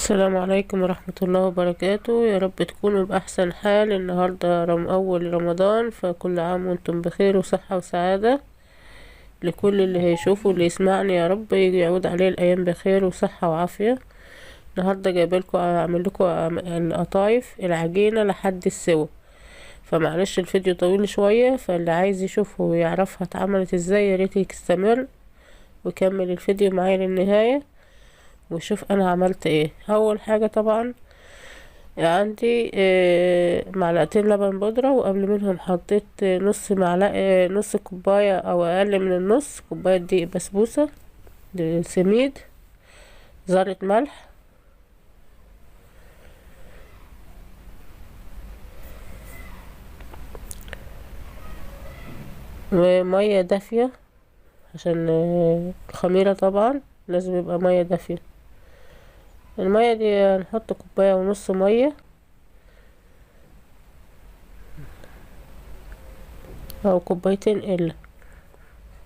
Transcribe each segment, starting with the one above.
السلام عليكم ورحمة الله وبركاته. يا رب تكونوا بأحسن حال. النهاردة أول رمضان، فكل عام وانتم بخير وصحة وسعادة. لكل اللي هيشوفه واللي يسمعني يا رب يعود عليه الأيام بخير وصحة وعافية. النهاردة جايبالكوا أعمل لكم القطايف العجينة لحد السوا، فمعلش الفيديو طويل شوية، فاللي عايز يشوفه ويعرفها اتعملت ازاي يا ريت يستمر ويكمل الفيديو معايا للنهاية وشوف انا عملت ايه. اول حاجة طبعا عندي معلقتين لبن بودرة، وقبل منهم حطيت نص معلقة، نص كوباية او اقل من النص كوباية دقيق بسبوسة، سميد، ذرة ملح، ومية دافية عشان الخميرة طبعا لازم يبقى مية دافية. المية دي هنحط كوباية ونص مية او كوبايتين الا،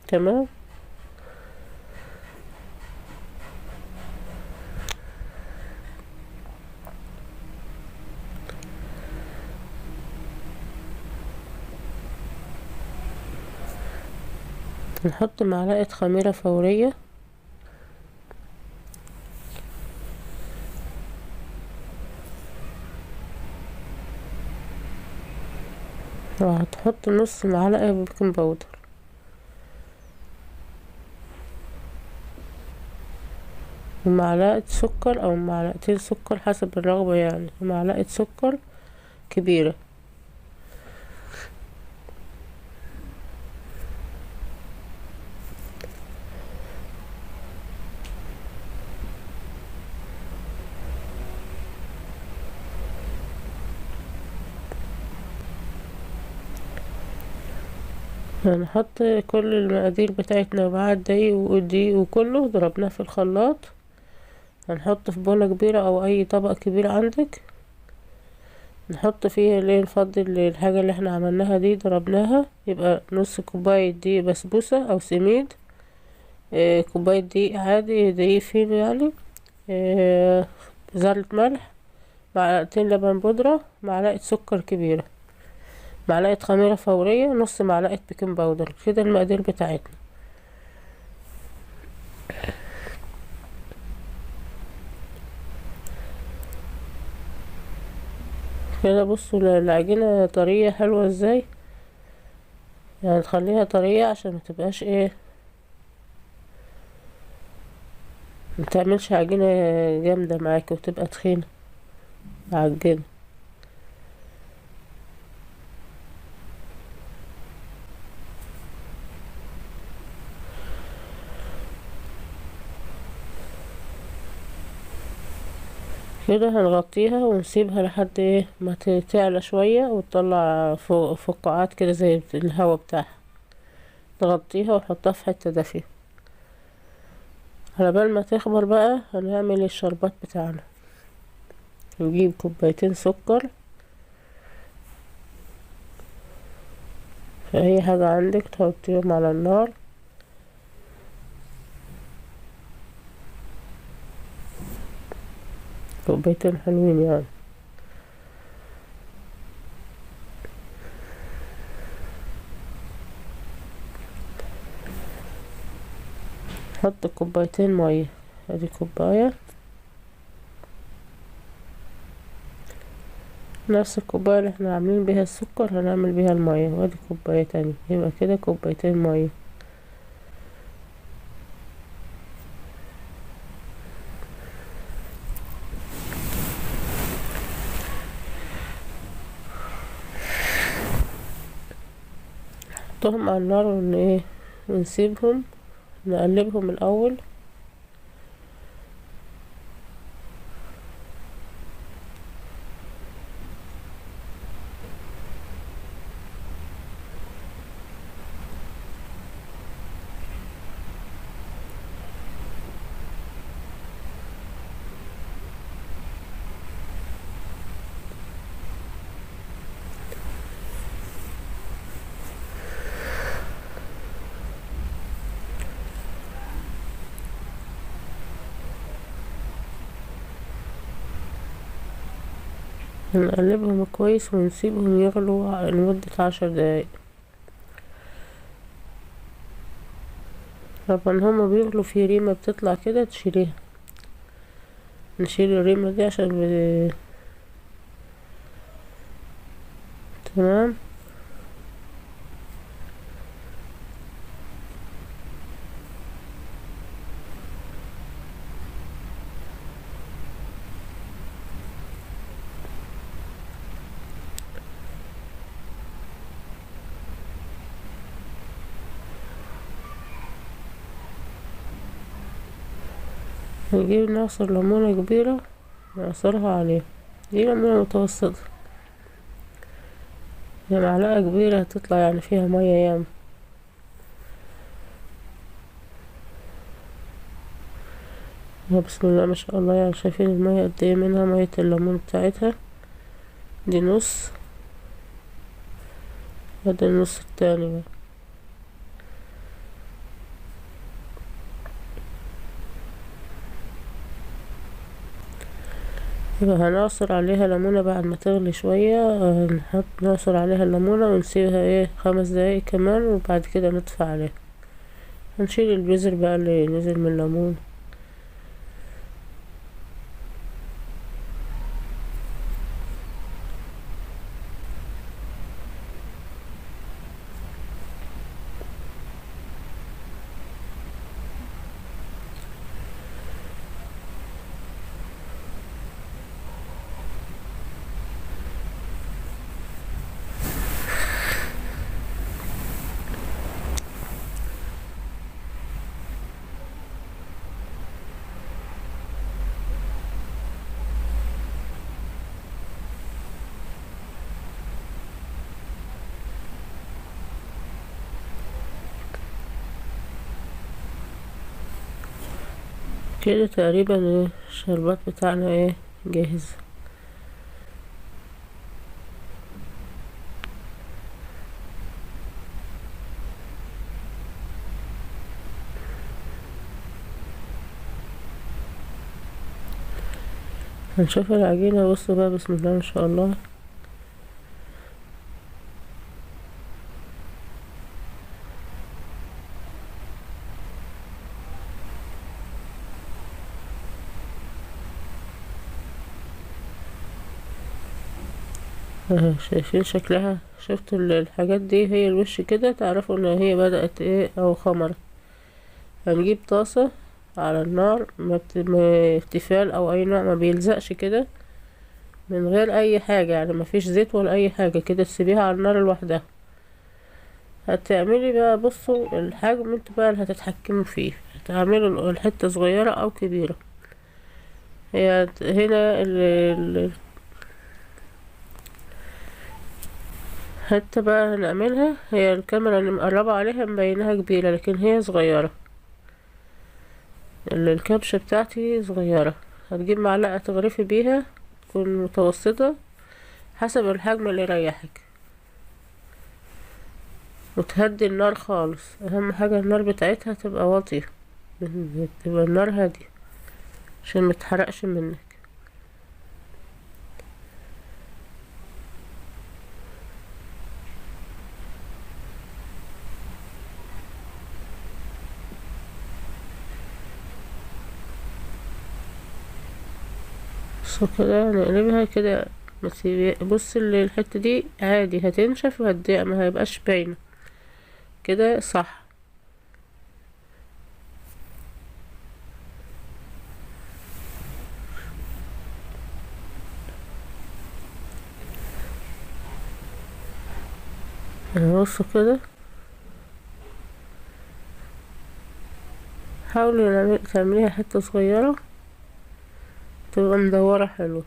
تمام. نحط معلقة خميرة فورية، وهتحط نص معلقة baking powder، ومعلقة سكر او معلقتين سكر حسب الرغبة يعني، ومعلقة سكر كبيرة. هنحط كل المقادير بتاعتنا مع الدقيق والدقيق وكله ضربناه في الخلاط. هنحط في بولة كبيرة او اي طبق كبير عندك، نحط فيه اللي نفضل الحاجة اللي احنا عملناها دي ضربناها، يبقى نص كوباية دقيق بسبوسة او سميد، كوباية دقيق عادي دقيق فينو يعني، ذرة ملح، معلقتين لبن بودرة، معلقة سكر كبيرة، معلقة خميرة فورية، نص معلقة baking powder. كده المقادير بتاعتنا. كده بصوا العجينة طرية حلوة ازاي، يعني تخليها طرية عشان ما تبقاش ايه، ما تعملش عجينة جامدة معاك وتبقى تخينة معجنة. كده هنغطيها ونسيبها لحد ايه ما تعلى شوية وتطلع فقاعات كده زي الهوا بتاعها. نغطيها ونحطها في حتة دافية على بال ما تخمر. بقى هنعمل الشربات بتاعنا. نجيب كوبايتين سكر، في اي حاجة عندك تحطيهم على النار، كوبايتين حلوين يعني. نحط كوبايتين مية، ادي كوباية، نفس الكوباية اللي احنا عاملين بيها السكر هنعمل بيها المية، وادي كوباية تانية، يبقى كده كوبايتين مية. نحطهم على النار ون ايه ونسيبهم، نقلبهم الاول. نقلبهم كويس ونسيبهم يغلوا لمدة 10 دقايق. طبعا هما بيغلوا في ريمة بتطلع كده، تشيليها، نشيل الريمة دي عشان تمام. نجيب نعصر ليمونة كبيرة نعصرها عليها، دي ليمونة متوسطة، هي معلقة كبيرة هتطلع يعني فيها مية ياما. بسم الله ما شاء الله، يعني شايفين المية قد ايه منها، مية الليمون بتاعتها دي نص، ادي النص التاني بقى. يبقى هنعصر عليها ليمونة بعد ما تغلي شوية، نحط نعصر عليها الليمونة ونسيبها ايه 5 دقايق كمان، وبعد كده نطفي عليها. هنشيل البذر بقى اللي نزل من الليمون. كده تقريبا ايه الشربات بتاعنا ايه جاهز. هنشوف العجينة. بصوا بقى بسم الله ما شاء الله، شايفين شكلها؟ شفتوا الحاجات دي هي الوش كده، تعرفوا ان هي بدأت ايه او خمرت. هنجيب طاسة على النار ما تفال او اي نوع ما بيلزقش كده، من غير اي حاجة، يعني ما فيش زيت ولا اي حاجة كده، تسيبيها على النار لوحدها. هتعملي بقى بصوا الحجم انتوا بقى اللي هتتحكموا فيه، هتعملوا الحتة صغيرة او كبيرة. هي هنا حتى بقى هنعملها، هي الكاميرا اللي مقربة عليها مبيناها كبيرة لكن هي صغيرة، الكبشة بتاعتي صغيرة. هتجيب معلقة تغرفي بيها تكون متوسطة حسب الحجم اللي يريحك، وتهدي النار خالص. اهم حاجة النار بتاعتها تبقى واطية، تبقى النار هادية عشان متحرقش منك. كده نقلبها كده، بص الحتة دي عادي هتنشف وهتضيق، ما هيبقاش باينة كده صح. بصوا كده، حاولوا تعمليها حتة صغيرة تبقى مدورة حلوة.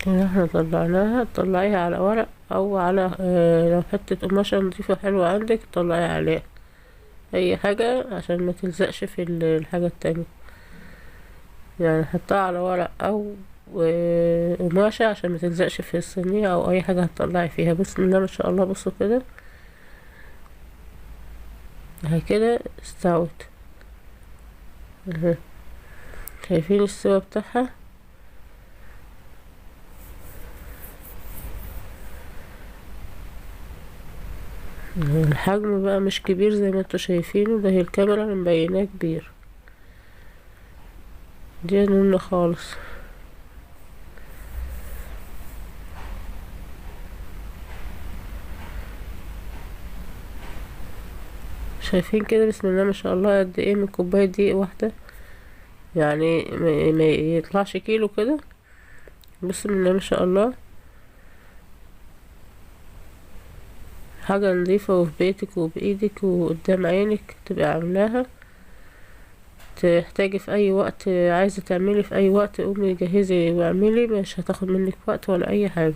كده احنا طلعناها. تطلعيها على ورق او على لو حتة قماشة نضيفة حلوة عندك طلعيها عليها، اي حاجة عشان ما تلزقش في الحاجة التانية. يعني حطها على ورق او قماشة عشان ما تلزقش في الصينية او اي حاجة هتطلعي فيها. بسم الله ما شاء الله. بصوا كده اهي كده استوت اهي، شايفين السوا بتاعها؟ الحجم بقى مش كبير زي ما انتوا شايفينه، ده هي الكاميرا اللي مبيناه كبير، دي نونه خالص. شايفين كده بسم الله ما شاء الله قد ايه من كوبايه دقيق واحده، يعني ما يطلعش كيلو كده. بسم الله ما شاء الله، حاجه نظيفه وفي بيتك وبايدك وقدام عينك تبقى عاملاها. تحتاجي في اي وقت، عايزه تعملي في اي وقت قومي جهزي واعملي، مش هتاخد منك وقت ولا اي حاجه.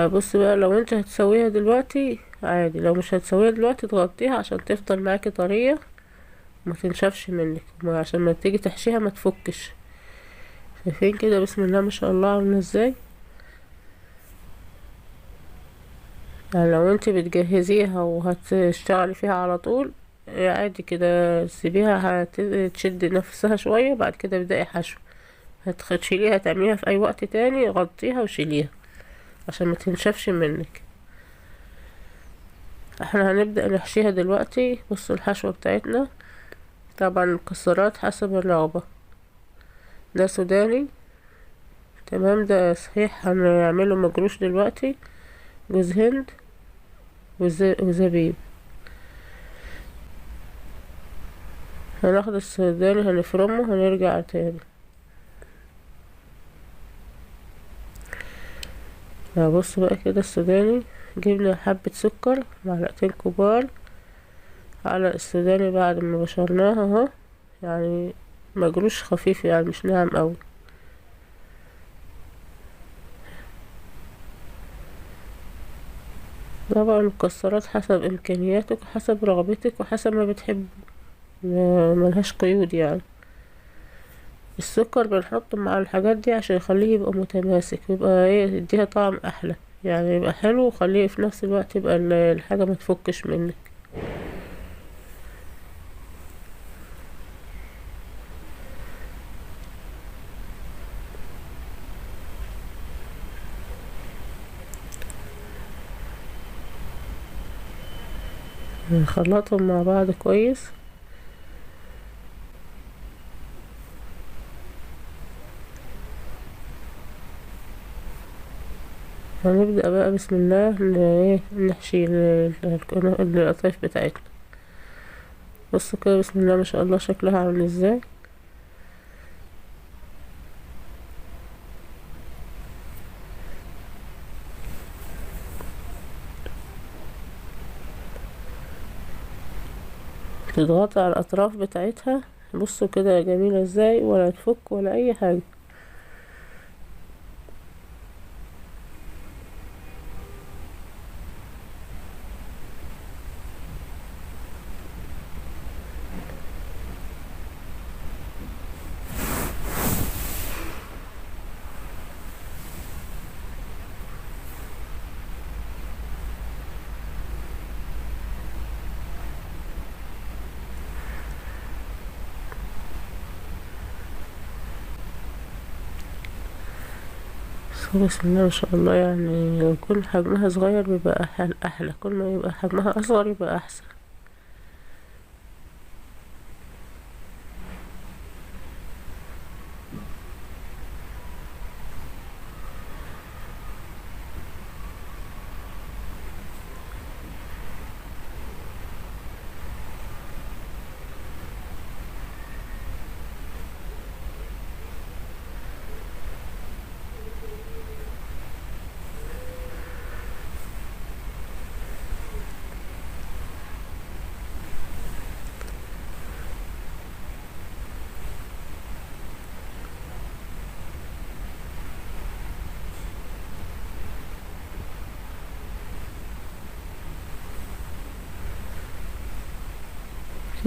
بص بقى، لو انت هتسويها دلوقتي عادي، لو مش هتسويها دلوقتي تغطيها عشان تفضل معاكي طريه وما تنشفش منك، عشان ما تيجي تحشيها ما تفكش. شايفين كده بسم الله ما شاء الله عامله ازاي؟ يعني لو انت بتجهزيها وهتشتغلي فيها على طول عادي كده سيبيها هتشد نفسها شويه، بعد كده ابدأي حشو. هتشيليها تعمليها في اي وقت تاني، غطيها وشيليها عشان ما تنشفش منك. احنا هنبدأ نحشيها دلوقتي. بصوا الحشوة بتاعتنا، طبعا المكسرات حسب الرغبة. ده سوداني تمام، ده صحيح هنعمله مجروش دلوقتي، جوز هند وزبيب. هناخد السوداني هنفرمه هنرجع تاني. بص بقى كده السوداني، جبنا حبة سكر معلقتين كبار على السوداني بعد ما بشرناها اهو، يعني مجروش خفيف يعني مش ناعم قوي. طبعا المكسرات حسب امكانياتك وحسب رغبتك وحسب ما بتحب، ملهاش قيود يعني. السكر بنحطه مع الحاجات دي عشان يخليه يبقى متماسك، يبقى ايه، يديها طعم احلى، يعني يبقى حلو وخليه في نفس الوقت يبقى الحاجة ما تفكش منك. نخلطهم مع بعض كويس. هنبدأ بقى بسم الله نحشي القطايف بتاعتنا. بصوا كده بسم الله ما شاء الله شكلها عامل ازاي. تضغطي على الاطراف بتاعتها، بصوا كده جميلة ازاي، ولا تفك ولا اي حاجة. بسم الله ما شاء الله، يعني كل حجمها صغير بيبقى احلى، كل ما يبقى حجمها اصغر يبقى احسن.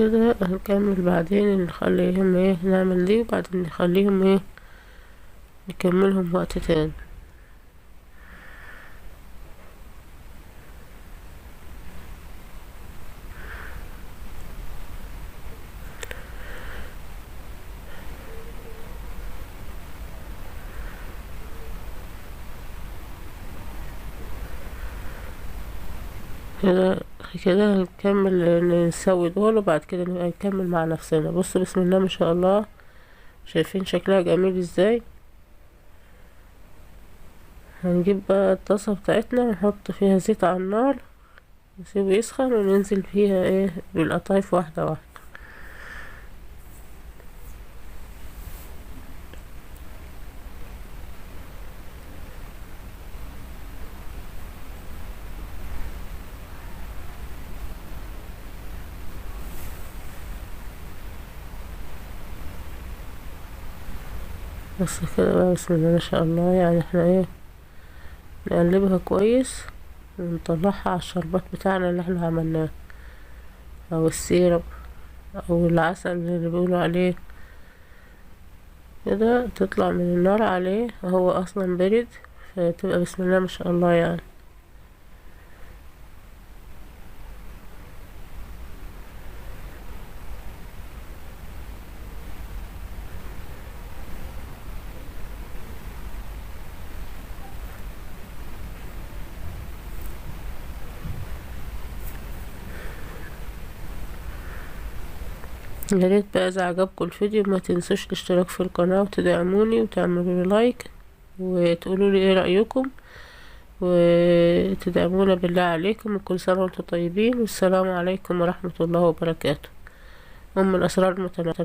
كده هنكمل بعدين، نخليهم ايه، نعمل دي وبعدين نخليهم ايه، نكملهم وقت تاني. كده هنكمل نسوي دول، وبعد كده نبقى نكمل مع نفسنا. بصوا بسم الله ما شاء الله، شايفين شكلها جميل ازاي. هنجيب بقى الطاسة بتاعتنا ونحط فيها زيت على النار، نسيبه يسخن وننزل فيها ايه بالقطايف واحدة واحدة. بس كده بقى بسم الله ما شاء الله. احنا ايه نقلبها كويس ونطلعها على الشربات بتاعنا اللي احنا عملناه، او السيرب او العسل اللي بيقولوا عليه كده. تطلع من النار عليه، هو اصلا برد، فتبقى بسم الله ما شاء الله. يا ريت بقى اذا عجبكم الفيديو ما تنسوش الاشتراك في القناة وتدعموني وتعملوا لي لايك وتقولوا لي ايه رأيكم وتدعمونا بالله عليكم. وكل سنة وانتم طيبين، والسلام عليكم ورحمة الله وبركاته. أم الأسرار المتنوعة.